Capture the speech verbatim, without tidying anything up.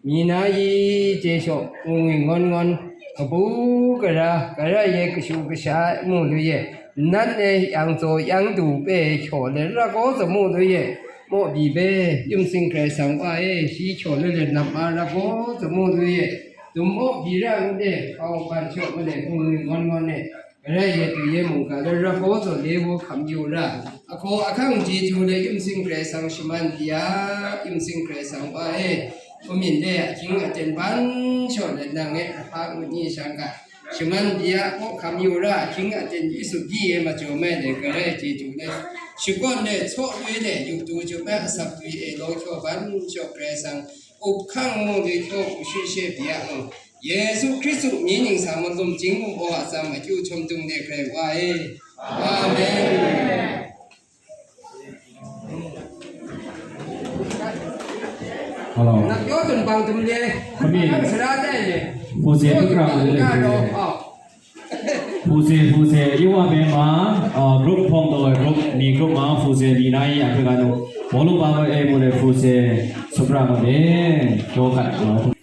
Myi na yi je shaw, ngwi ngawn ngawn, kabu gara, gara ye kashu kasha ai mu lu ye, nat e yang tsaw yang du pe hkyaw le ra gaw tsa mu lu ye, mawbyi be, yum sing Karai Kasang wa e, shi hkyaw le le nap ma ra gaw tsa mu lu ye, dum mawbyi ra ngu de, hkau ban shaw ngu de, ngwi ngawn ngawn e, Rai ye tu ye mungga le rap gaw zaw le wo hkam yu ra, ahkaw ahkang chyeju le yum sing Karai Kasang shaman bya, yum sing Karai Kasang wa e, hku myin le ahkying aten ban shaw le nang e ahpa ngut ni shang ga, shaman bya gaw hkam yu ra, ahkying aten Yesu byi e majaw mai le garai chyeju le, shakawn le tsaw loi le yu tu ju ai asap dwi e law hkyaw ban shaw Karai Kasang, up hkang mu le hkyaw u shu she bya mu. Yesu Hkristu myi ningsang malum chying mu gaw a tsam akyu htum dung de hkrai wa e. Amen. Hello. Nak yaw tun bang tum le. Kami. Kan sara dai le. Hpu se yaw tun bang tum le. Hpu se, hpu se, iwa be ma, uh, group phong do, group, mi group ma, hpu se, mi na yi, a hpe ga nu. Bawlu ba e mu le, hpu se, supra ma be. Yaw kat, uh,